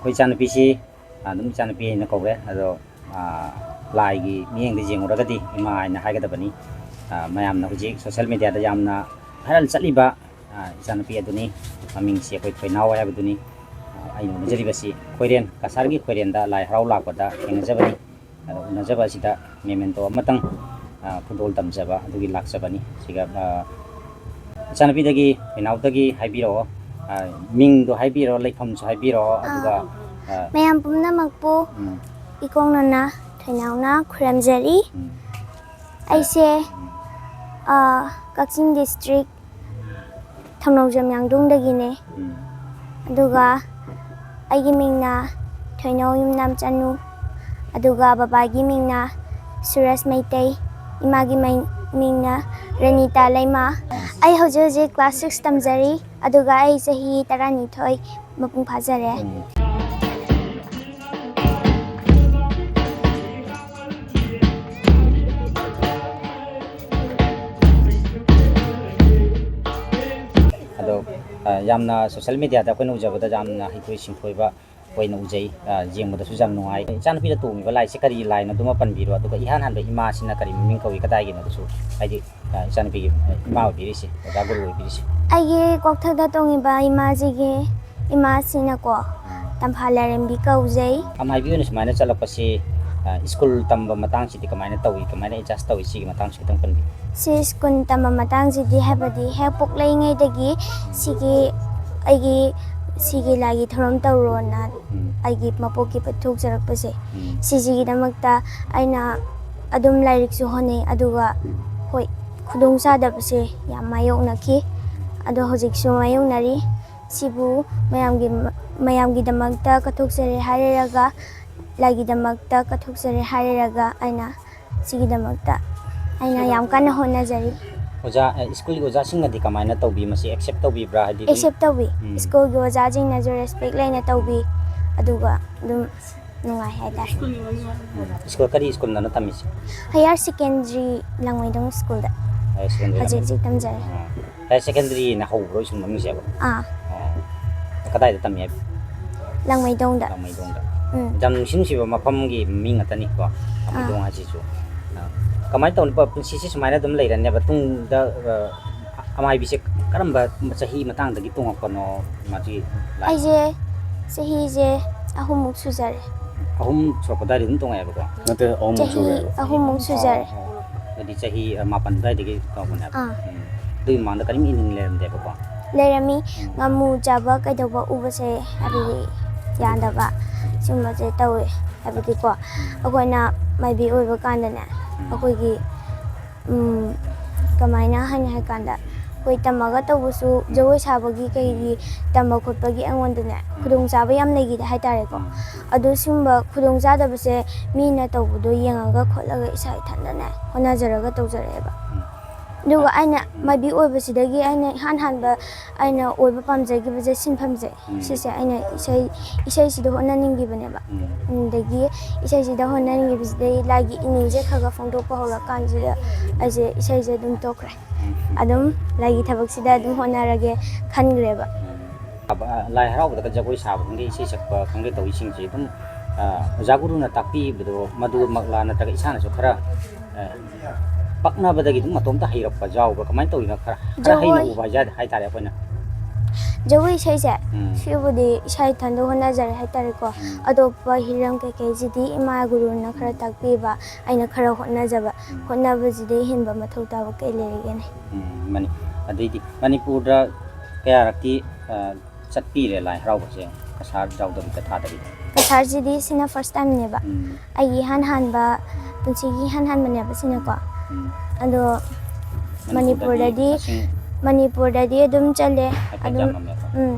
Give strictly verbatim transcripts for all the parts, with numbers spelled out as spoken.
ꯑꯩꯈꯣꯏ ꯏꯆꯥꯅꯨꯄꯤꯁꯤ ꯑꯗꯨꯝ ꯏꯆꯥꯅꯨꯄꯤ ꯍꯥꯏꯅ ꯀꯧꯔꯦ꯫ ꯑꯗꯣ, ꯑ, ꯂꯥꯏꯒꯤ ꯃꯤꯠꯌꯦꯡꯗ ꯌꯦꯡꯉꯨꯔꯒꯗꯤ ꯏꯃꯥ ꯍꯥꯏꯅ ꯍꯥꯏꯒꯗꯕꯅꯤ꯫ ꯑ, ꯃꯌꯥꯝꯅ ꯍꯧꯖꯤꯛ social media ꯗ ꯌꯥꯝꯅ viral ꯆꯠꯂꯤꯕ, ꯑ, ꯏꯆꯥꯅꯨꯄꯤ ꯑꯗꯨꯅꯤ꯫ ꯃꯃꯤꯡꯁꯤ ꯑꯩꯈꯣꯏ ꯊꯣꯏꯅꯥꯎ ꯍꯥꯏꯕꯗꯨꯅꯤ꯫ ꯑ, ꯑꯩꯅ ꯎꯅꯖꯔꯤꯕꯁꯤ ꯈꯣꯏꯔꯦꯟ, ꯀꯁꯥꯔꯒꯤ ꯈꯣꯏꯔꯦꯟꯗ ꯂꯥꯏ ꯍꯔꯥꯎ ꯂꯥꯛꯄꯗ ꯊꯦꯡꯅꯖꯕꯅꯤ꯫ ꯑꯗꯣ ꯎꯅꯖꯕ ꯑꯁꯤꯗ memento ꯑꯃꯇꯪ, ꯑ, ꯈꯨꯗꯣꯜ ꯇꯝꯖꯕ ꯑꯗꯨꯒꯤ ꯂꯥꯛꯆꯕꯅꯤ꯫ ꯁꯤꯒ, ꯑ, ꯏꯆꯥꯅꯨꯄꯤꯗꯒꯤ, ꯊꯣꯏꯅꯥꯎꯗꯒꯤ ꯍꯥꯏꯕꯤꯔꯛꯑꯣ꯫ ꯑ, ꯃꯤꯡꯗꯣ ꯍꯥꯏꯕꯤꯔꯣ, ꯂꯩꯐꯝꯁꯨ ꯍꯥꯏꯕꯤꯔꯣ, ꯑꯗꯨꯒ, ꯑꯥ, ꯑ, ꯃꯌꯥꯝ ꯄꯨꯝꯅꯃꯛꯄꯨ ꯎꯝ꯫ ꯏꯀꯣꯡꯅꯅ ꯊꯣꯏꯅꯥꯎꯅ ꯈꯨꯔꯨꯝꯖꯔꯤ꯫ ꯎꯝ꯫ ꯑꯩꯁꯦ, ꯎꯝ꯫ ꯑ, ꯀꯛꯆꯤꯡ district ꯊꯧꯅꯧꯖꯝ ꯌꯥꯡꯗꯨꯡꯗꯒꯤꯅꯦ꯫ ꯎꯝ꯫ ꯑꯗꯨꯒ ꯑꯩꯒꯤ ꯃꯤꯡꯅ ꯊꯣꯏꯅꯧ ꯌꯨꯝꯅꯥꯝ ꯆꯅꯨ, ꯑꯗꯨꯒ ꯕꯕꯥꯒꯤ ꯃꯤꯡꯅ ꯁꯨꯔꯖ ꯃꯩꯇꯩ, ꯏꯃꯥꯒꯤ ꯃꯩ-, ꯃꯤꯡꯅ ꯔꯅꯤꯇꯥ ꯂꯩꯃ꯫ ꯑꯩ ꯍꯧꯖꯤꯛ ꯍꯧꯖꯤꯛ class six ꯇꯝꯖꯔꯤ, ꯑꯗꯨꯒ ꯑꯩ ꯆꯍꯤ ꯇꯔꯥꯅꯤꯊꯣꯏ ꯃꯄꯨꯡ ꯐꯥꯖꯔꯦ꯫ ꯎꯝ꯫ ꯑꯗꯣ, ꯑ, ꯌꯥꯝꯅ social media ꯗ ꯑꯩꯈꯣꯏꯅ ꯎꯖꯕꯗ ꯌꯥꯝꯅ ꯍꯩꯊꯣꯏ ꯁꯤꯡꯊꯣꯏꯕ ꯑꯣꯏꯅ ꯎꯖꯩ꯫ ꯑ, ꯌꯦꯡꯕꯗꯁꯨ ꯌꯥꯝ ꯅꯨꯡꯉꯥꯏ꯫ ꯏꯆꯥꯅꯨꯄꯤꯗ ꯇꯣꯡꯉꯤꯕ ꯂꯥꯏꯁꯦ ꯀꯔꯤ ꯂꯥꯏꯅꯣ ꯑꯗꯨꯃ ꯄꯟꯕꯤꯔꯣ, ꯑꯗꯨꯒ ꯏꯍꯥꯟ ꯍꯥꯟꯕ ꯏꯃꯥꯁꯤꯅ ꯀꯔꯤ ꯃꯃꯤꯡ ꯀꯧꯏ, ꯀꯗꯥꯏꯒꯤꯅꯣ ꯑꯗꯨꯁꯨ, ꯍꯥꯏꯗꯤ, ꯑ, ꯏꯆꯥꯅꯨꯄꯤꯒꯤ, ꯑ, ꯏꯃꯥ ꯑꯣꯏꯕꯤꯔꯤꯁꯦ, ꯑꯣꯖꯥ ꯒꯨꯔꯨ ꯑꯣꯏꯕꯤꯔꯤꯁꯦ꯫ ꯑꯩꯒꯤ ꯀꯣꯛꯊꯛꯇ ꯇꯣꯡꯉꯤꯕ ꯏꯃꯥꯁꯤꯒꯤ, ꯏꯃꯥꯁꯤꯅꯀꯣ, ꯎꯝ꯫ ꯇꯝꯐꯥ ꯂꯥꯏꯔꯦꯝꯕꯤ ꯀꯧꯖꯩ꯫ ꯂꯝꯍꯥꯏꯕꯤ ꯑꯣꯏꯅ ꯁꯨꯃꯥꯏꯅ ꯆꯠꯂꯛꯄꯁꯤ, ꯑ, ꯁ꯭ꯀꯨꯜ ꯇꯝꯕ ꯃꯇꯥꯡꯁꯤꯗꯤ ꯀꯃꯥꯏꯅ ꯇꯧꯏ, ꯀꯃꯥꯏꯅ adjust ꯇꯧꯏ, ꯁꯤꯒꯤ ꯃꯇꯥꯡꯁꯤ ꯈꯤꯇꯪ ꯄꯟꯕꯤꯌꯨ꯫ ꯁꯤ ꯁ꯭ꯀꯨꯜ ꯇꯝꯕ ꯃꯇꯥꯡꯁꯤꯗꯤ, ꯍꯥꯏꯕꯗꯤ ꯍꯦꯛ ꯄꯣꯛꯂꯛꯏꯉꯩꯗꯒꯤ ꯁꯤꯒꯤ, ꯑꯩꯒꯤ ꯁꯤꯒꯤ ꯂꯥꯏꯒꯤ ꯊꯧꯔꯝ ꯇꯧꯔꯣꯅ ꯎꯝ꯫ ꯑꯩꯒꯤ ꯃꯄꯣꯛꯀꯤ ꯄꯤꯊꯣꯛꯆꯔꯛꯄꯁꯦ, ꯎꯝ꯫ ꯁꯤꯁꯤꯒꯤꯗꯃꯛꯇ ꯑꯩꯅ ꯑꯗꯨꯝ ꯂꯥꯏꯔꯤꯛꯁꯨ ꯍꯣꯠꯅꯩ, ꯑꯗꯨꯒ ꯍꯣꯏ, ꯈꯨꯗꯣꯡ ꯆꯥꯗꯕꯁꯦ ꯌꯥꯝ ꯃꯥꯌꯣꯛꯅꯈꯤ, ꯑꯗꯣ ꯍꯧꯖꯤꯛꯁꯨ ꯃꯥꯌꯣꯛꯅꯔꯤ꯫ ꯁꯤꯕꯨ ꯃꯌꯥꯝꯒꯤ, ꯃꯌꯥꯝꯒꯤꯗꯃꯛꯇ ꯀꯠꯊꯣꯛꯆꯔꯦ ꯍꯥꯏꯔꯒ, ꯂꯥꯏꯒꯤꯗꯃꯛꯇ ꯀꯠꯊꯣꯛꯆꯔꯦ ꯍꯥꯏꯔꯒ ꯑꯩꯅ ꯁꯤꯒꯤꯗꯃꯛꯇ ꯑꯩꯅ ꯌꯥꯝ ꯀꯟꯅ ꯍꯣꯠꯅꯖꯔꯤ꯫ ꯑꯣꯖꯥ, ꯑ, ꯁ꯭ꯀꯨꯜꯒꯤ ꯑꯣꯖꯥꯁꯤꯡꯅꯗꯤ ꯀꯃꯥꯏꯅ ꯇꯧꯕꯤ? ꯃꯁꯤ accept ꯇꯧꯕꯤꯕ꯭ꯔꯥ? ꯍꯥꯏꯗꯤ ꯑꯗꯨꯝ accept ꯇꯧꯕꯤ꯫ ꯎꯝ꯫ ꯁ꯭ꯀꯨꯜꯒꯤ ꯑꯣꯖꯥꯁꯤꯡꯅꯁꯨ respect ꯂꯩꯅ ꯇꯧꯕꯤ, ꯑꯗꯨꯒ ꯑꯗꯨꯝ ꯅꯨꯡꯉꯥꯏ ꯍꯥꯏꯇꯥꯔꯦ꯫ ꯎꯝ꯫ ꯁ꯭ꯀꯨꯜ ꯀꯔꯤ ꯁ꯭ꯀꯨꯜꯗꯅꯣ ꯇꯝꯃꯤꯁꯦ? Higher Secondary ꯂꯥꯡꯃꯩꯗꯣꯡ ꯁ꯭ꯀꯨꯜꯗ ꯍꯥꯌꯔ ꯁꯦꯀꯦꯟꯗꯔꯤ ꯍꯧꯖꯤꯛ ꯇꯝꯃꯤ꯫ ꯍꯧꯖꯤꯛ ꯇꯝꯖꯔꯤ꯫ ꯑꯥ꯫ Higher ꯁꯦꯀꯦꯟꯗꯔꯤꯅ ꯍꯧꯕ꯭ꯔꯣ school ꯃꯃꯤꯡꯁꯦ? ꯑꯥ꯫ ꯑꯣ꯫ ꯀꯗꯥꯏꯗ ꯇꯝꯃꯤ ꯍꯥꯏꯕ? ꯂꯥꯡꯃꯩꯗꯣꯡꯗ꯫ ꯂꯥꯡꯃꯩꯗꯣꯡꯗ꯫ ꯎꯝ꯫ ꯌꯥꯝ ꯅꯨꯡꯁꯤ ꯅꯨꯡꯁꯤꯕ ꯃꯐꯝꯒꯤ ꯃꯤ ꯉꯥꯛꯇꯅꯤꯀꯣ, ꯂꯥꯡꯃꯩꯗꯣꯡ ꯑꯥ꯫ ꯍꯥꯏꯁꯤꯁꯨ꯫ ꯑ, ꯀꯃꯥꯏꯅ ꯇꯧꯅꯤ? ꯄꯨꯟꯁꯤꯁꯤ ꯁꯨꯃꯥꯏꯅ ꯑꯗꯨꯝ ꯂꯩꯔꯅꯦꯕ ꯇꯨꯡꯗ, ꯑ, ꯑꯃꯥꯏꯕꯤꯁꯦ ꯀꯔꯝꯕ ꯆꯍꯤ ꯃꯇꯥꯡꯗꯒꯤ ꯇꯣꯡꯉꯛꯄꯅꯣ? ꯃꯥꯒꯤ ꯂꯥꯏ- ꯑꯩꯁꯦ ꯆꯍꯤꯁꯦ ꯑꯍꯨꯝꯃꯨꯛ ꯁꯨꯖꯔꯦ꯫ ꯑꯍꯨꯝ ꯁꯨꯔꯛꯄ ꯑꯗꯨꯋꯥꯏꯗ ꯑꯗꯨꯝ ꯇꯣꯡꯉꯛꯑꯦꯕꯀꯣ? ꯅꯠꯇꯦ, ꯑꯍꯨꯝꯃꯨꯛ ꯆꯍꯤ ꯁꯨꯔꯦꯕ꯫ ꯑꯍꯨꯝꯃꯨꯛ ꯁꯨꯖꯔꯦ꯫ ꯑꯣ, ꯑꯣ, ꯑꯣ꯫ ꯑꯗꯨꯗꯤ ꯆꯍꯤ, ꯑ, ꯃꯥꯄꯟ ꯑꯗꯨꯋꯥꯏꯗꯒꯤ ꯇꯧꯕꯅꯦꯕ? ꯑꯥ꯫ ꯎꯝ꯫ ꯑꯗꯨꯒꯤ ꯃꯃꯥꯡꯗ ꯀꯔꯤꯝ ꯏꯅꯤꯡ ꯂꯩꯔꯝꯗꯦꯕꯀꯣ? ꯂꯩꯔꯝꯃꯤ꯫ ꯎꯝ꯫ ꯉꯥꯃꯨ ꯆꯥꯕ ꯀꯩꯗꯧꯕ ꯎꯕꯁꯦ ꯍꯥꯏꯕꯗꯤ ꯌꯥꯗꯕ ꯁꯤꯒꯨꯝꯕꯁꯦ ꯇꯧꯋꯦ꯫ ꯍꯥꯏꯕꯗꯤꯀꯣ, ꯎꯝ꯫ ꯑꯩꯈꯣꯏꯅ ꯃꯥꯏꯕꯤ ꯑꯣꯏꯕ ꯀꯥꯟꯗꯅꯦ, ꯎꯝ꯫ ꯑꯩꯈꯣꯏꯒꯤ ꯎꯝ, ꯀꯃꯥꯏꯅ ꯍꯥꯏꯅꯤ ꯍꯥꯏ ꯀꯥꯟꯗ, ꯑꯩꯈꯣꯏ ꯇꯝꯃꯒ ꯇꯧꯕꯁꯨ, ꯎꯝ꯫ ꯖꯒꯣꯏ ꯁꯥꯕꯒꯤ ꯀꯩꯒꯤ ꯇꯝꯕ ꯈꯣꯠꯄꯒꯤ ꯑꯩꯉꯣꯟꯗꯅꯦ, ꯎꯝ꯫ ꯈꯨꯗꯣꯡꯆꯥꯕ ꯌꯥꯝ ꯂꯩꯈꯤꯗꯦ ꯍꯥꯏ ꯇꯥꯔꯦꯀꯣ꯫ ꯎꯝ꯫ ꯑꯗꯨ ꯁꯤꯒꯨꯝꯕ ꯈꯨꯗꯣꯡꯆꯥꯗꯕꯁꯦ ꯃꯤꯅ ꯇꯧꯕꯗꯣ ꯌꯦꯡꯉꯒ ꯈꯣꯠꯂꯒ ꯏꯁꯥ ꯏꯊꯟꯇꯅꯦ ꯍꯣꯠꯅꯖꯔꯒ ꯇꯧꯖꯔꯛꯑꯦꯕ꯫ ꯎꯝ꯫ ꯑꯗꯨꯒ ꯑꯩꯅ ꯎꯝ꯫ ꯃꯥꯏꯕꯤ ꯑꯣꯏꯕꯁꯤꯗꯒꯤ ꯑꯩꯅ ꯏꯍꯥꯟ ꯍꯥꯟꯕ ꯑꯩꯅ ꯑꯣꯏꯕ ꯄꯥꯝꯖꯈꯤꯕꯁꯦ ꯁꯤꯟꯐꯝꯁꯦ, ꯎꯝ꯫ ꯁꯤꯁꯦ ꯑꯩꯅ ꯏꯁꯩ, ꯏꯁꯩꯁꯤꯗ ꯍꯣꯠꯅꯅꯤꯡꯈꯤꯕꯅꯦꯕ꯫ ꯎꯝ꯫ ꯑꯗꯒꯤ ꯏꯁꯩꯁꯤꯗ ꯍꯣꯠꯅꯅꯤꯡꯈꯤꯕꯁꯤꯗꯒꯤ ꯂꯥꯏꯒꯤ ꯏꯅꯤꯡꯁꯦ ꯈꯔ ꯈꯔ ꯐꯣꯡꯗꯣꯛꯄ ꯍꯧꯔꯀꯥꯟꯁꯤꯗ ꯑꯩꯁꯦ ꯏꯁꯩꯁꯦ ꯑꯗꯨꯝ ꯇꯣꯛꯈ꯭ꯔꯦ꯫ ꯎꯝ꯫ ꯑꯗꯨꯝ ꯂꯥꯏꯒꯤ ꯊꯕꯛꯁꯤꯗ ꯑꯗꯨꯝ ꯍꯣꯠꯅꯔꯒꯦ ꯈꯟꯈ꯭ꯔꯦꯕ꯫ ꯎꯝ꯫ ꯂꯥꯏ ꯍꯔꯥꯎꯕꯗꯒ ꯖꯒꯣꯏ ꯁꯥꯕ ꯈꯪꯗꯦ, ꯏꯁꯩ ꯁꯛꯄ ꯈꯪꯗꯦ ꯇꯧꯔꯤꯁꯤꯡꯁꯦ ꯑꯗꯨꯝ, ꯑ, ꯑꯣꯖꯥ ꯒꯨꯔꯨꯅ ꯇꯥꯛꯄꯤꯕꯗꯣ ꯃꯗꯨꯃꯛꯂꯥ, ꯅꯠꯇ꯭ꯔꯒ ꯏꯁꯥꯅꯁꯨ ꯈꯔ ꯑ, ꯄꯛꯅꯕꯗꯒꯤ ꯑꯗꯨꯝ ꯃꯇꯣꯝꯇ ꯍꯩꯔꯛꯄ ꯌꯥꯎꯕ꯭ꯔꯥ? ꯀꯃꯥꯏꯅ ꯇꯧꯔꯤꯅꯣ? ꯈꯔ, ꯈꯔ ꯍꯩꯅ ꯖꯒꯣꯏ ꯎꯕ ꯍꯥꯏꯖ-, ꯍꯥꯏꯇꯥꯔꯦ ꯑꯩꯈꯣꯏꯅ꯫ ꯖꯒꯣꯏ ꯏꯁꯩꯁꯦ, ꯎꯝ꯫ ꯁꯤꯕꯨꯗꯤ ꯏꯁꯥ ꯏꯊꯟꯗ ꯍꯣꯠꯅꯖꯔꯦ ꯍꯥꯏꯇꯥꯔꯦꯀꯣ꯫ ꯎꯝ꯫ ꯑꯇꯣꯞꯄ ꯍꯤꯔꯝ ꯀꯩꯀꯩꯁꯤꯗꯤ ꯏꯃꯥ ꯒꯨꯔꯨꯅ ꯈꯔ ꯎꯝ꯫ ꯇꯥꯛꯄꯤꯕ, ꯑꯩꯅ ꯈꯔ ꯍꯣꯠꯅꯖꯕ꯫ ꯎꯝ꯫ ꯍꯣꯠꯅꯕꯁꯤꯗꯩ ꯍꯦꯟꯕ ꯃꯊꯧ ꯇꯥꯕ ꯀꯩ ꯂꯩꯔꯤꯒꯦꯅꯦ? ꯎꯝ, ꯃꯅꯤ-, ꯑꯗꯩꯗꯤ ꯃꯅꯤꯄꯨꯔꯗ ꯀꯌꯥꯔꯛꯇꯤ, ꯑ, ꯆꯠꯄꯤꯔꯦ ꯂꯥꯏ ꯍꯔꯥꯎꯕꯁꯦ, ꯀꯁꯥꯔ ꯌꯥꯎꯗꯕꯤꯗ, ꯊꯥꯗꯕꯤꯗ? ꯀꯁꯥꯔꯁꯤꯗꯤ ꯁꯤꯅ first timeꯅꯦꯕ꯫ ꯎꯝ꯫ ꯑꯩꯒꯤ ꯏꯍꯥꯟ ꯍꯥꯟꯕ, ꯄꯨꯟꯁꯤꯒꯤ ꯏꯍꯥꯟ ꯍꯥꯟꯕꯅꯦꯕ ꯁꯤꯅꯀꯣ꯫ ꯎꯝ꯫ ꯑꯗꯣ ꯃꯅꯤꯄꯨꯔꯗꯗꯤ ꯃꯅꯤꯄꯨꯔꯗꯗꯤ, ꯃꯁꯤꯡ ꯃꯅꯤꯄꯨꯔꯗꯗꯤ ꯑꯗꯨꯝ ꯆꯠꯂꯦ꯫ ꯍꯥꯏꯐꯦꯠ ꯑꯗꯨꯝ, ꯌꯥꯝꯃꯝꯃꯦꯀꯣ꯫ ꯎꯝ,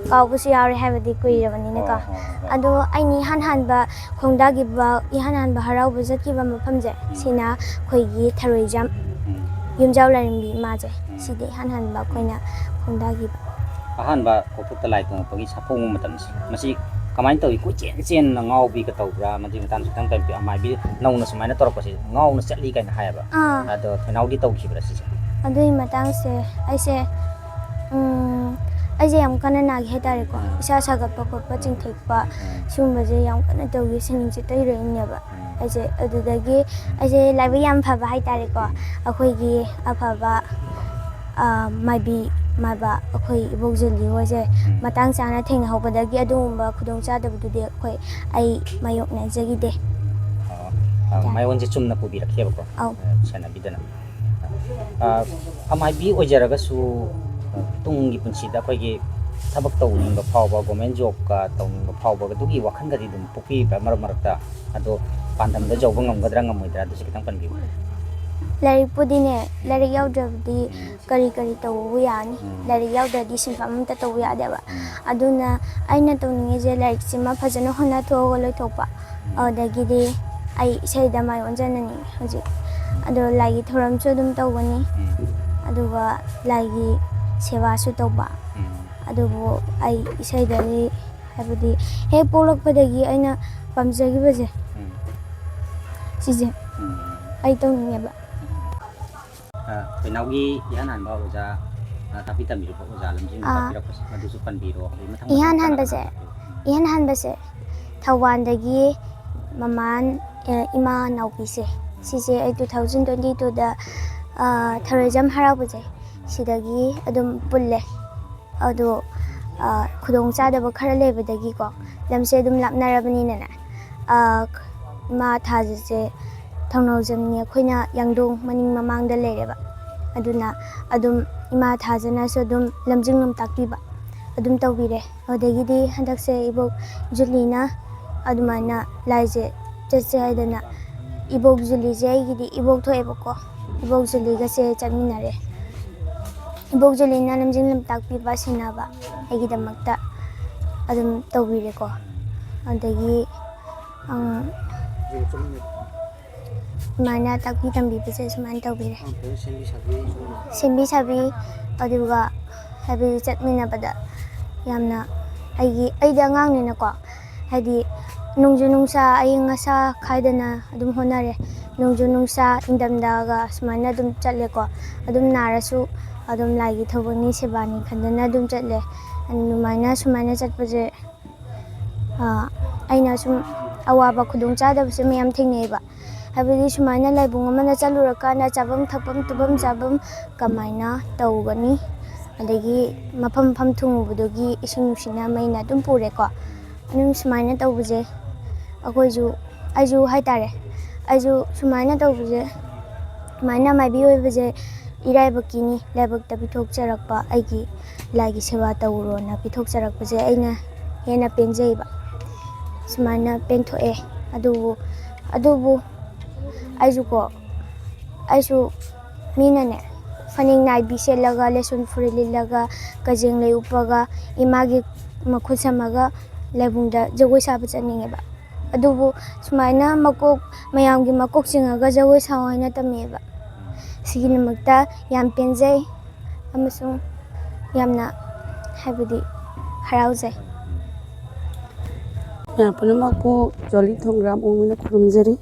ꯀꯥꯎꯕꯁꯨ ꯌꯥꯎꯔꯦ ꯍꯥꯏꯕꯗꯤ ꯀꯨꯏꯔꯕꯅꯤꯅꯀꯣ꯫ ꯍꯣꯏ, ꯍꯣꯏ, ꯍꯣꯏ꯫ ꯑꯗꯣ ꯑꯩꯅ ꯏꯍꯥꯟ ꯍꯥꯟꯕ ꯈꯣꯡꯗꯥꯈꯤꯕ, ꯏꯍꯥꯟ ꯍꯥꯟꯕ ꯍꯔꯥꯎꯕ ꯆꯠꯈꯤꯕ ꯃꯐꯝꯁꯦ, ꯎꯝ꯫ ꯁꯤꯅ ꯑꯩꯈꯣꯏꯒꯤ ꯊꯔꯣꯏꯖꯝ, ꯎꯝ꯫ ꯌꯨꯝꯖꯥꯎ ꯂꯥꯏꯔꯦꯝꯕꯤ ꯏꯃꯥꯁꯦ, ꯎꯝ꯫ ꯁꯤꯗꯤ ꯏꯍꯥꯟ ꯍꯥꯟꯕ ꯑꯩꯈꯣꯏꯅ ꯈꯣꯡꯗꯥꯈꯤꯕ꯫ ꯑꯍꯥꯟꯕ ꯀꯣꯛꯊꯣꯛꯇ ꯂꯥꯏ ꯇꯣꯡꯉꯛꯄꯒꯤ ꯁꯥꯐꯣꯡꯕ ꯃꯇꯝꯁꯦ, ꯃꯁꯤ ꯀꯃꯥꯏꯅ ꯇꯧꯏ? ꯀꯣꯏꯆꯦꯟ ꯆꯦꯟꯅ ꯉꯥꯎꯕꯤꯒ ꯇꯧꯕ꯭ꯔꯥ? ꯃꯗꯨꯒꯤ ꯃꯇꯥꯡꯗꯁꯨ ꯈꯤꯇꯪ ꯇꯝꯕꯤꯌꯨ꯫ ꯑꯃꯥꯏꯕꯤ ꯅꯧꯅ ꯁꯨꯃꯥꯏꯅ ꯇꯧꯔꯛꯄꯁꯦ ꯉꯥꯎꯅ ꯆꯠꯂꯤ ꯀꯥꯏꯅ ꯍꯥꯏꯌꯦꯕ꯫ ꯑꯥ꯫ ꯑꯗꯣ ꯊꯣꯏꯅꯥꯎꯗꯤ ꯇꯧꯈꯤꯕ꯭ꯔꯥ ꯁꯤꯁꯦ? ꯑꯗꯨꯒꯤ ꯃꯇꯥꯡꯁꯦ ꯑꯩꯁꯦ, ꯎꯝ, ꯑꯩꯁꯦ ꯌꯥꯝ ꯀꯟꯅ ꯅꯥꯈꯤ ꯍꯥꯏꯇꯥꯔꯦꯀꯣ꯫ ꯎꯝ꯫ ꯏꯁꯥ ꯁꯥꯒꯠꯄ ꯈꯣꯠꯄ, ꯎꯝ꯫ ꯆꯤꯡꯊꯦꯛꯄ, ꯎꯝ꯫ ꯁꯤꯒꯨꯝꯕꯁꯦ ꯌꯥꯝ ꯀꯟꯅ ꯇꯧꯈꯤ, ꯁꯤꯅꯤꯡꯁꯦ ꯇꯩꯔꯛꯏꯅꯦꯕ꯫ ꯎꯝ꯫ ꯑꯩꯁꯦ ꯑꯗꯨꯗꯒꯤ ꯑꯩꯁꯦ ꯂꯥꯏꯕꯛ ꯌꯥꯝ ꯐꯕ ꯍꯥꯏꯇꯥꯔꯦꯀꯣ꯫ ꯎꯝ꯫ ꯑꯩꯈꯣꯏꯒꯤ ꯑꯐꯕ, ꯑ, ꯃꯥꯏꯕꯤ ꯃꯥꯏꯕ ꯑꯩꯈꯣꯏ ꯏꯕꯣꯛ ꯖꯨꯂꯤ ꯍꯣꯏꯁꯦ ꯎꯝ꯫ ꯃꯇꯥꯡ ꯆꯥꯅ ꯊꯦꯡꯅꯍꯧꯕꯗꯒꯤ ꯑꯗꯨꯒꯨꯝꯕ ꯈꯨꯗꯣꯡꯆꯥꯗꯕꯗꯨꯗꯤ ꯑꯩꯈꯣꯏ, ꯑꯩ ꯃꯥꯌꯣꯛꯅꯖꯈꯤꯗꯦ꯫ ꯑꯣ, ꯑ, ꯌꯥꯔꯦ꯫ ꯃꯥꯏꯑꯣꯟꯁꯦ ꯆꯨꯝꯅ ꯄꯨꯕꯤꯔꯛꯈꯤꯑꯕꯀꯣ꯫ ꯑꯧ꯫ ꯑ, ꯁꯦꯟꯅꯕꯤꯗꯅ꯫ ꯑ, ꯑꯃꯥꯏꯕꯤ ꯑꯣꯏꯖꯔꯒꯁꯨ, ꯑ, ꯇꯨꯡꯒꯤ ꯄꯨꯟꯁꯤꯗ ꯑꯩꯈꯣꯏꯒꯤ ꯊꯕꯛ ꯇꯧꯅꯤꯡꯕ ꯐꯥꯎꯕ, ꯒꯣꯔꯃꯦꯟ ꯖꯣꯕꯀ ꯇꯧꯅꯤꯡꯕ ꯐꯥꯎꯕ, ꯑꯗꯨꯒꯤ ꯋꯥꯈꯜꯒꯗꯤ ꯑꯗꯨꯝ ꯄꯣꯛꯄꯤꯕ꯭ꯔꯥ ꯃꯔꯛ ꯃꯔꯛꯇ? ꯑꯗꯣ ꯄꯥꯟꯗꯝꯗ ꯌꯧꯕ ꯉꯝꯒꯗ꯭ꯔꯥ ꯉꯝꯃꯣꯏꯗ꯭ꯔꯥ, ꯑꯗꯨꯁꯨ ꯈꯤꯇꯪ ꯄꯟꯕꯤꯌꯨ꯫ ꯂꯥꯏꯔꯤꯛꯄꯨꯗꯤꯅꯦ, ꯂꯥꯏꯔꯤꯛ ꯌꯥꯎꯗ꯭ꯔꯕꯗꯤ ꯎꯝ꯫ ꯀꯔꯤ ꯀꯔꯤ ꯇꯧꯕꯕꯨ ꯌꯥꯅꯤ? ꯎꯝ꯫ ꯂꯥꯏꯔꯤꯛ ꯌꯥꯎꯗ꯭ꯔꯗꯤ ꯁꯤꯟꯐꯝ ꯑꯝꯇ ꯇꯧꯕ ꯌꯥꯗꯦꯕ꯫ ꯎꯝ꯫ ꯑꯗꯨꯅ ꯑꯩꯅ ꯇꯧꯅꯤꯡꯉꯤꯁꯦ ꯂꯥꯏꯔꯤꯛꯁꯤꯃ ꯐꯖꯅ ꯍꯣꯠꯅꯊꯣꯛꯑꯒ ꯂꯣꯏꯊꯣꯛꯄ꯫ ꯎꯝ꯫ ꯑꯗꯨꯗꯒꯤꯗꯤ ꯑꯩ ꯏꯁꯩꯗ ꯃꯥꯏ ꯑꯣꯟꯁꯤꯟꯅꯅꯤꯡꯉꯤ ꯍꯧꯖꯤꯛ꯫ ꯑꯗꯣ ꯂꯥꯏꯒꯤ ꯊꯧꯔꯝꯁꯨ ꯑꯗꯨꯝ ꯇꯧꯒꯅꯤ꯫ ꯎꯝ꯫ ꯑꯗꯨꯒ ꯂꯥꯏꯒꯤ ꯁꯦꯕꯥꯁꯨ ꯇꯧꯕ꯫ ꯎꯝ꯫ ꯑꯗꯨꯕꯨ ꯑꯩ ꯏꯁꯩꯗꯗꯤ, ꯍꯥꯏꯕꯗꯤ, ꯍꯦꯛ ꯄꯣꯛꯂꯛꯄꯗꯒꯤ ꯑꯩꯅ ꯄꯥꯝꯖꯈꯤꯕꯁꯦ, ꯎꯝ꯫ ꯁꯤꯁꯦ ꯎꯝ꯫ ꯑꯩ ꯇꯧꯅꯤꯡꯉꯦꯕ꯫ ꯑ, ꯄꯦꯅꯥꯎꯒꯤ ꯏꯍꯥꯟ ꯍꯥꯟꯕ ꯑꯣꯖꯥ, ꯑ, ꯇꯥꯛꯄꯤ ꯇꯝꯕꯤꯔꯛꯄ ꯑꯣꯖꯥ ꯂꯝꯖꯤꯡ ꯑꯥ꯫ ꯇꯥꯛꯄꯤꯔꯛꯄꯁꯦ, ꯃꯗꯨꯁꯨ ꯄꯟꯕꯤꯔꯣ꯫ ꯑꯗꯩ ꯃꯊꯪ ꯏꯍꯥꯟ ꯃꯊꯪ ꯀꯅꯥ ꯍꯥꯟꯕꯁꯦ, ꯀꯅꯥ ꯇꯥꯛꯄꯤꯔꯛꯄ? ꯏꯍꯥꯟ ꯍꯥꯟꯕꯁꯦ ꯊꯧꯕꯥꯜꯗꯒꯤ ꯃꯃꯥꯟ, ꯑ, ꯏꯃꯥ ꯅꯥꯎꯕꯤꯁꯦ, ꯁꯤꯁꯦ ꯑꯩ two thousand twenty twoꯗ, ꯑ, ꯊꯧꯔꯩꯖꯝ ꯍꯔꯥꯎꯕꯁꯦ, ꯁꯤꯗꯒꯤ ꯑꯗꯨꯝ ꯄꯨꯜꯂꯦ꯫ ꯑꯗꯣ, ꯑ, ꯈꯨꯗꯣꯡꯆꯥꯗꯕ ꯈꯔ ꯂꯩꯕꯗꯒꯤꯀꯣ, ꯂꯝꯁꯦ ꯑꯗꯨꯝ ꯂꯥꯞꯅꯔꯕꯅꯤꯅꯅꯦ, ꯑ, ꯏꯃꯥ ꯊꯥꯖꯁꯦ ꯊꯧꯅꯥꯎꯖꯝꯅꯤ ꯑꯩꯈꯣꯏꯅ ꯌꯥꯡꯗꯣꯡ ꯃꯅꯤꯡ ꯃꯃꯥꯡꯗ ꯂꯩꯔꯦꯕ꯫ ꯑꯗꯨꯅ ꯑꯗꯨꯝ ꯏꯃꯥ ꯊꯥꯖꯅꯁꯨ ꯑꯗꯨꯝ ꯂꯝꯖꯤꯡ ꯂꯝꯇꯥꯛꯄꯤꯕ ꯑꯗꯨꯝ ꯇꯧꯕꯤꯔꯦ꯫ ꯑꯗꯨꯗꯒꯤꯗꯤ ꯍꯟꯗꯛꯁꯦ ꯏꯕꯣꯛ ꯖꯨꯂꯤꯅ ꯑꯗꯨꯃꯥꯏꯅ ꯂꯥꯏꯁꯦ ꯆꯠꯁꯦ ꯍꯥꯏꯗꯅ, ꯏꯕꯣꯛ ꯖꯨꯂꯤꯁꯦ ꯑꯩꯒꯤꯗꯤ ꯏꯕꯣꯛ ꯊꯣꯛꯑꯦꯕꯀꯣ, ꯏꯕꯣꯛ ꯖꯨꯂꯤꯒꯁꯦ ꯆꯠꯃꯤꯟꯅꯔꯦ꯫ ꯏꯕꯣꯛ ꯖꯨꯂꯤꯅ ꯂꯝꯖꯤꯡ ꯂꯝꯇꯥꯛꯄꯤꯕ, ꯁꯦꯟꯅꯕ ꯑꯩꯒꯤꯗꯃꯛꯇ ꯑꯗꯨꯝ ꯇꯧꯕꯤꯔꯦꯀꯣ꯫ ꯑꯗꯒꯤ, ꯑꯪ, ꯑꯗꯨꯃꯥꯏꯅ ꯇꯥꯛꯄꯤ ꯇꯝꯕꯤꯕꯁꯦ ꯁꯨꯃꯥꯏꯅ ꯇꯧꯕꯤꯔꯦ꯫ ꯁꯦꯝꯕꯤ ꯁꯥꯕꯤ, ꯑꯗꯨꯒ ꯍꯥꯏꯕꯗꯤ ꯆꯠꯃꯤꯟꯅꯕꯗ ꯌꯥꯝꯅ ꯑꯩꯒꯤ, ꯑꯩꯗꯤ ꯑꯉꯥꯡꯅꯤꯅꯀꯣ, ꯍꯥꯏꯗꯤ ꯅꯣꯡꯖꯨ ꯅꯨꯡꯁꯥ, ꯑꯏꯪ ꯑꯁꯥ ꯈꯥꯏꯗꯅ ꯑꯗꯨꯝ ꯍꯣꯠꯅꯔꯦ꯫ ꯅꯣꯡꯖꯨ ꯅꯨꯡꯁꯥ, ꯏꯪꯊꯝꯊꯥꯒ ꯁꯨꯃꯥꯏꯅ ꯑꯗꯨꯝ ꯆꯠꯂꯦꯀꯣ꯫ ꯑꯗꯨꯝ ꯅꯥꯔꯁꯨ ꯑꯗꯨꯝ ꯂꯥꯏꯒꯤ ꯊꯕꯛꯅꯤ, ꯁꯦꯕꯥꯅꯤ ꯈꯟꯗꯅ ꯑꯗꯨꯝ ꯆꯠꯂꯦ꯫ ꯑꯗꯨꯃꯥꯏꯅ, ꯁꯨꯃꯥꯏꯅ ꯆꯠꯄꯁꯦ, ꯑ, ꯑꯩꯅ ꯁꯨꯝ ꯑꯋꯥꯕ ꯈꯨꯗꯣꯡꯆꯥꯗꯕꯁꯦ ꯃꯌꯥꯝ ꯊꯦꯡꯅꯩꯌꯦꯕ꯫ ꯍꯥꯏꯕꯗꯤ ꯁꯨꯃꯥꯏꯅ ꯂꯥꯏꯕꯨꯡ ꯑꯃꯗ ꯆꯠꯂꯨꯔꯀꯥꯟꯗ ꯆꯥꯐꯝ ꯊꯛꯐꯝ, ꯇꯨꯝꯐꯝ ꯆꯥꯐꯝ ꯀꯃꯥꯏꯅ ꯇꯧꯒꯅꯤ? ꯑꯗꯒꯤ ꯃꯐꯝ ꯃꯐꯝ ꯊꯨꯡꯉꯨꯕꯗꯨꯒꯤ ꯏꯁꯤꯡ ꯅꯨꯡꯁꯤꯠꯅ ꯃꯩꯅ ꯑꯗꯨꯝ ꯄꯨꯔꯦꯀꯣ꯫ ꯑꯗꯨꯝ ꯁꯨꯃꯥꯏꯅ ꯇꯧꯕꯁꯦ ꯑꯩꯈꯣꯏꯁꯨ, ꯑꯩꯁꯨ ꯍꯥꯏꯇꯥꯔꯦ, ꯑꯩꯁꯨ ꯁꯨꯃꯥꯏꯅ ꯇꯧꯕꯁꯦ, ꯁꯨꯃꯥꯏꯅ ꯃꯥꯏꯕꯤ ꯑꯣꯏꯕꯁꯦ ꯏꯔꯥꯏꯕꯛꯀꯤꯅꯤ, ꯂꯥꯏꯕꯛꯇ ꯄꯤꯊꯣꯛꯆꯔꯛꯄ, ꯑꯩꯒꯤ ꯂꯥꯏꯒꯤ ꯁꯦꯕꯥ ꯇꯧꯔꯣꯅ ꯄꯤꯊꯣꯛꯆꯔꯛꯄꯁꯦ ꯑꯩꯅ ꯍꯦꯟꯅ ꯄꯦꯟꯖꯩꯕ꯫ ꯁꯨꯃꯥꯏꯅ ꯄꯦꯟꯊꯣꯛꯑꯦ꯫ ꯑꯗꯨꯕꯨ, ꯑꯗꯨꯕꯨ ꯑꯩꯁꯨꯀꯣ, ꯑꯩꯁꯨ ꯃꯤꯅꯅꯦ, ꯐꯅꯦꯛ ꯅꯥꯏꯕꯤ ꯁꯦꯠꯂꯒ, ꯂꯦꯁꯣꯟ ꯐꯨꯔꯤꯠ ꯂꯤꯠꯂꯒ, ꯀꯖꯦꯡ ꯂꯩ ꯎꯞꯄꯒ, ꯏꯃꯥꯒꯤ ꯃꯈꯨꯠ ꯁꯝꯃꯒ ꯂꯥꯏꯕꯨꯡꯗ ꯖꯒꯣꯏ ꯁꯥꯕ ꯆꯠꯅꯤꯡꯉꯦꯕ꯫ ꯑꯗꯨꯕꯨ ꯁꯨꯃꯥꯏꯅ ꯃꯀꯣꯛ, ꯃꯌꯥꯝꯒꯤ ꯃꯀꯣꯛ ꯆꯤꯡꯉꯒ ꯖꯒꯣꯏ ꯁꯥꯎ ꯍꯥꯏꯅ ꯇꯝꯃꯦꯕ꯫ ꯁꯤꯒꯤꯗꯃꯛꯇ ꯌꯥꯝ ꯄꯦꯟꯖꯩ ꯑꯃꯁꯨꯡ ꯌꯥꯝꯅ, ꯍꯥꯏꯕꯗꯤ, ꯍꯔꯥꯎꯖꯩ꯫ ꯃꯌꯥꯝ ꯄꯨꯝꯅꯃꯛꯄꯨ ꯖꯣꯂꯤ ꯊꯣꯡꯒ꯭ꯔꯥꯝ ꯑꯣꯡꯕꯅ ꯈꯨꯔꯨꯝꯖꯔꯤ꯫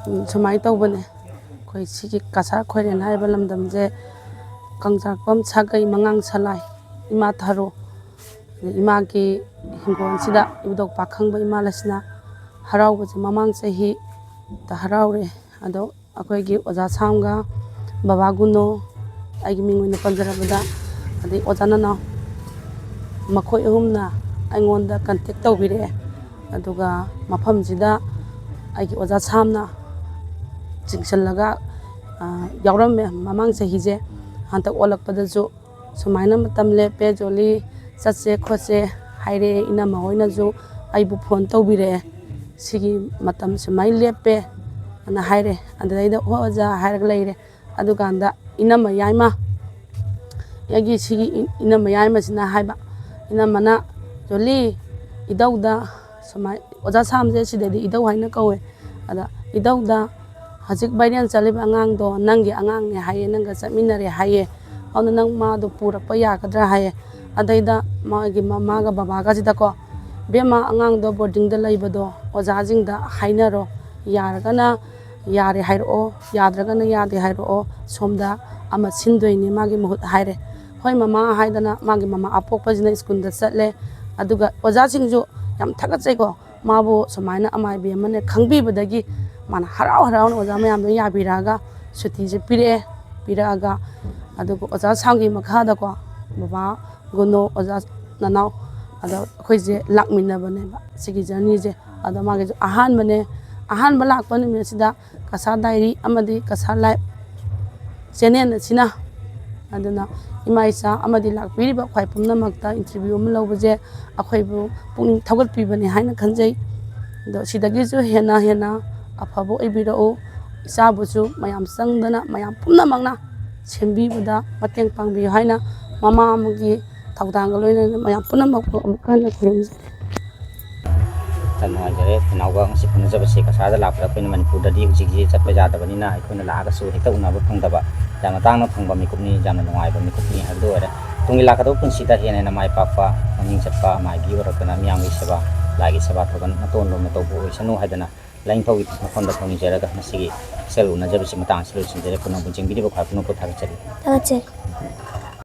ꯎꯝ, ꯁꯨꯃꯥꯏꯅ ꯇꯧꯕꯅꯦ, ꯑꯩꯈꯣꯏ ꯁꯤꯒꯤ ꯀꯁꯥꯔ ꯈꯣꯏꯔꯦꯟ ꯍꯥꯏꯔꯤꯕ ꯂꯝꯗꯝꯁꯦ ꯀꯪꯖꯥꯛꯄꯝ ꯁꯥꯒꯩ ꯃꯉꯥꯡ ꯁꯂꯥꯏ ꯏꯃꯥ ꯊꯔꯣ, ꯏꯃꯥꯒꯤ ꯍꯤꯡꯒꯣꯜꯁꯤꯗ ꯏꯕꯨꯙꯧ ꯄꯥꯈꯪꯕ ꯏꯃꯥ ꯂꯩꯁꯅꯥ ꯍꯔꯥꯎꯕꯁꯦ ꯃꯃꯥꯡ ꯆꯍꯤꯗ ꯍꯔꯥꯎꯔꯦ꯫ ꯑꯗꯣ ꯑꯩꯈꯣꯏꯒꯤ ꯑꯣꯖꯥ ꯁꯥꯝꯒ, ꯕꯕꯥ ꯒꯨꯅꯣ, ꯑꯩꯒꯤ ꯃꯤꯡ ꯑꯣꯏꯅ ꯄꯟꯖꯔꯕꯗ, ꯑꯗꯩ ꯑꯣꯖꯥ ꯅꯅꯥꯎ, ꯃꯈꯣꯏ ꯑꯍꯨꯝꯅ ꯑꯩꯉꯣꯟꯗ ꯀꯟꯇꯦꯛ ꯇꯧꯕꯤꯔꯛꯑꯦ꯫ ꯑꯗꯨꯒ ꯃꯐꯝꯁꯤꯗ ꯑꯩꯒꯤ ꯑꯣꯖꯥ ꯁꯥꯝꯅ ꯆꯤꯡꯁꯤꯜꯂꯒ, ꯑ, ꯌꯥꯎꯔꯝꯃꯦ ꯃꯃꯥꯡ ꯆꯍꯤꯁꯦ꯫ ꯍꯟꯗꯛ ꯑꯣꯜꯂꯛꯄꯗꯁꯨ ꯁꯨꯃꯥꯏꯅ ꯃꯇꯝ ꯂꯦꯞꯄꯦ, ꯖꯣꯂꯤ, ꯆꯠꯁꯦ ꯈꯣꯠꯁꯦ ꯍꯥꯏꯔꯛꯑꯦ꯫ ꯏꯅꯝꯃ ꯍꯣꯏꯅꯁꯨ ꯑꯩꯕꯨ ꯐꯣꯟ ꯇꯧꯕꯤꯔꯛꯑꯦ, "ꯁꯤꯒꯤ ꯃꯇꯝ ꯁꯨꯃꯥꯏꯅ ꯂꯦꯞꯄꯦ" ꯑꯅ ꯍꯥꯏꯔꯦ꯫ ꯑꯗꯨꯗꯩꯗ "ꯍꯣꯏ ꯑꯣꯖꯥ" ꯍꯥꯏꯔꯒ ꯂꯩꯔꯦ꯫ ꯑꯗꯨꯀꯥꯟꯗ ꯏꯅꯝꯃ ꯌꯥꯏꯃ, ꯑꯩꯒꯤ ꯁꯤꯒꯤ ꯏ-, ꯏꯅꯝꯃ ꯌꯥꯏꯃꯁꯤꯅ ꯍꯥꯏꯕ, ꯏꯅꯝꯃꯅ, "ꯖꯣꯂꯤ, ꯏꯙꯧꯗ ꯁꯨꯃꯥꯏ-, ꯑꯣꯖꯥ ꯁꯥꯝꯁꯦ ꯁꯤꯗꯗꯤ ꯏꯙꯧ ꯍꯥꯏꯅ ꯀꯧꯋꯦ꯫ ꯑꯗ ꯏꯙꯧꯗ ꯍꯧꯖꯤꯛ ꯚꯥꯏꯔꯦꯜ ꯆꯠꯂꯤꯕ ꯑꯉꯥꯡꯗꯣ ꯅꯪꯒꯤ ꯑꯉꯥꯡꯅꯦ ꯍꯥꯏꯌꯦ, ꯅꯪꯒ ꯆꯠꯃꯤꯟꯅꯔꯦ ꯍꯥꯏꯌꯦ, ꯑꯗꯨꯅ ꯅꯪ ꯃꯥꯗꯣ ꯄꯨꯔꯛꯄ ꯌꯥꯒꯗ꯭ꯔꯥ?" ꯍꯥꯏꯌꯦ꯫ ꯑꯗꯩꯗ ꯃꯥꯒꯤ ꯃꯃꯥꯒ ꯕꯕꯥꯒꯁꯤꯗꯀꯣ, "ꯕꯦꯝꯃ, ꯑꯉꯥꯡꯗꯣ ꯕꯣꯔꯗꯤꯡꯗ ꯂꯩꯕꯗꯣ ꯑꯣꯖꯥꯁꯤꯡꯗ ꯍꯥꯏꯅꯔꯣ, ꯌꯥꯔꯒꯅ ꯌꯥꯔꯦ ꯍꯥꯏꯔꯛꯑꯣ, ꯌꯥꯗ꯭ꯔꯒꯅ ꯌꯥꯗꯦ ꯍꯥꯏꯔꯛꯑꯣ, ꯁꯣꯝꯗ ꯑꯃ ꯁꯤꯟꯗꯣꯏꯅꯤ ꯃꯥꯒꯤ ꯃꯍꯨꯠ ꯍꯥꯏꯔꯦ꯫ ꯍꯣꯏ ꯃꯃꯥ ꯍꯥꯏꯗꯅ ꯃꯥꯒꯤ ꯃꯃꯥ ꯑꯄꯣꯛꯄꯁꯤꯅ ꯁ꯭ꯀꯨꯜꯗ ꯆꯠꯂꯦ꯫ ꯑꯗꯨꯒ ꯑꯣꯖꯥꯁꯤꯡꯁꯨ ꯌꯥꯝ ꯊꯥꯒꯠꯆꯩꯀꯣ, ꯃꯥꯕꯨ ꯁꯨꯃꯥꯏꯅ ꯑꯃꯥꯏꯕꯤ ꯑꯃꯅ ꯈꯪꯕꯤꯕꯗꯒꯤ ꯃꯥꯅ ꯍꯔꯥꯎ ꯍꯔꯥꯎꯅ ꯑꯣꯖꯥ ꯃꯌꯥꯝꯗꯣ ꯌꯥꯕꯤꯔꯛꯑꯒ ꯁꯨꯇꯤꯁꯦ ꯄꯤꯔꯛꯑꯦ꯫ ꯄꯤꯔꯛꯑꯒ ꯑꯗꯨꯒ ꯑꯣꯖꯥ ꯁꯥꯝꯒꯤ ꯃꯈꯥꯗꯀꯣ ꯕꯕꯥ, ꯒꯨꯅꯣ, ꯑꯣꯖꯥ ꯅꯅꯥꯎ, ꯑꯗꯣ ꯑꯩꯈꯣꯏꯁꯦ ꯂꯥꯛꯃꯤꯟꯅꯕꯅꯦꯕ ꯁꯤꯒꯤ ꯖꯔꯅꯤꯁꯦ꯫ ꯑꯗꯣ ꯃꯥꯒꯤꯁꯨ ꯑꯍꯥꯟꯕꯅꯦ꯫ ꯑꯍꯥꯟꯕ ꯂꯥꯛꯄ ꯅꯨꯃꯤꯠꯁꯤꯗ ꯀꯁꯥꯔ ꯗꯥꯏꯔꯤ ꯑꯃꯗꯤ ꯀꯁꯥꯔ ꯂꯥꯏꯐ ꯆꯦꯅꯦꯜ ꯑꯁꯤꯅ, ꯑꯗꯨꯅ ꯏꯃꯥ ꯏꯆꯥ ꯑꯃꯗꯤ ꯂꯥꯛꯄꯤꯔꯤꯕ ꯈ꯭ꯋꯥꯏ ꯄꯨꯝꯅꯃꯛꯇ ꯏꯟꯇꯔꯚ꯭ꯌꯨ ꯑꯃ ꯂꯧꯕꯁꯦ ꯑꯩꯈꯣꯏꯕꯨ ꯄꯨꯛꯅꯤꯡ ꯊꯧꯒꯠꯄꯤꯕꯅꯤ ꯍꯥꯏꯅ ꯈꯟꯖꯩ꯫ ꯑꯗꯣ ꯁꯤꯗꯒꯤꯁꯨ ꯍꯦꯟꯅ ꯍꯦꯟꯅ ꯑꯐꯕ ꯑꯣꯏꯕꯤꯔꯛꯎ꯫ ꯏꯆꯥꯕꯨꯁꯨ ꯃꯌꯥꯝ ꯆꯪꯗꯅ ꯃꯌꯥꯝ ꯄꯨꯝꯅꯃꯛꯅ ꯁꯦꯝꯕꯤꯕꯗ ꯃꯇꯦꯡ ꯄꯥꯡꯕꯤꯌꯨ ꯍꯥꯏꯅ ꯃꯃꯥ ꯑꯃꯒꯤ ꯊꯧꯗꯥꯡꯒ ꯂꯣꯏꯅꯅ ꯃꯌꯥꯝ ꯄꯨꯝꯅꯃꯛꯄꯨ ꯑꯃꯨꯛ ꯍꯟꯅ ꯈꯨꯔꯨꯝꯖꯔꯤ꯫ ꯌꯥꯝ ꯅꯨꯡꯉꯥꯏꯖꯔꯦ꯫ ꯊꯦꯅꯥꯎꯒ ꯉꯁꯤ ꯎꯅꯖꯕꯁꯦ ꯀꯁꯥꯔꯗ ꯂꯥꯛꯄꯗ ꯑꯩꯈꯣꯏꯅ ꯃꯅꯤꯄꯨꯔꯗꯗꯤ ꯍꯧꯖꯤꯛ ꯍꯧꯖꯤꯛ ꯆꯠꯄ ꯌꯥꯗꯕꯅꯤꯅ ꯑꯩꯈꯣꯏꯅ ꯂꯥꯛꯑꯒꯁꯨ ꯍꯦꯛꯇ ꯎꯅꯕ ꯐꯪꯗꯕ, ꯌꯥꯝꯅ ꯇꯥꯡꯅ ꯐꯪꯕ ꯃꯤꯀꯨꯞꯅꯤ, ꯌꯥꯝꯅ ꯅꯨꯡꯉꯥꯏꯕ ꯃꯤꯀꯨꯞꯅꯤ ꯍꯥꯏꯕꯗꯨ ꯑꯣꯏꯔꯦ꯫ ꯇꯨꯡꯒꯤ ꯂꯥꯛꯀꯗꯕ ꯄꯨꯟꯁꯤꯗ ꯍꯦꯟꯅ ꯍꯦꯟꯅ ꯃꯥꯏ ꯄꯥꯛꯄ, ꯃꯃꯤꯡ ꯆꯠꯄ ꯑꯃꯥꯏꯕꯤ ꯑꯣꯏꯔꯛꯇꯅ ꯃꯤꯌꯥꯝꯒꯤ ꯁꯦꯕꯥ, ꯂꯥꯏꯒꯤ ꯁꯦꯕꯥ ꯊꯧꯒꯜ ꯃꯇꯣꯟ ꯂꯣꯝꯅ ꯇꯧꯕ ꯑꯣꯏꯁꯅꯨ ꯍꯥꯏꯗꯅ ꯂꯥꯏꯅꯤꯡꯊꯧꯒꯤ ꯃꯐꯝꯗ ꯊꯧꯅꯤꯖꯔꯒ ꯉꯁꯤꯒꯤ ꯍꯛꯁꯦꯜ ꯎꯅꯖꯕꯁꯤ ꯃꯇꯥꯡ ꯑꯁꯤꯗ ꯂꯣꯏꯁꯤꯟꯖꯔꯦ꯫ ꯄꯨꯝꯅꯃꯛꯄꯨ ꯌꯦꯡꯕꯤꯔꯤꯕ ꯈ꯭ꯋꯥꯏ ꯄꯨꯝꯅꯃꯛꯄꯨ ꯊꯥꯒꯠꯆꯔꯤ꯫ ꯊꯥꯒꯠꯆꯔꯤ꯫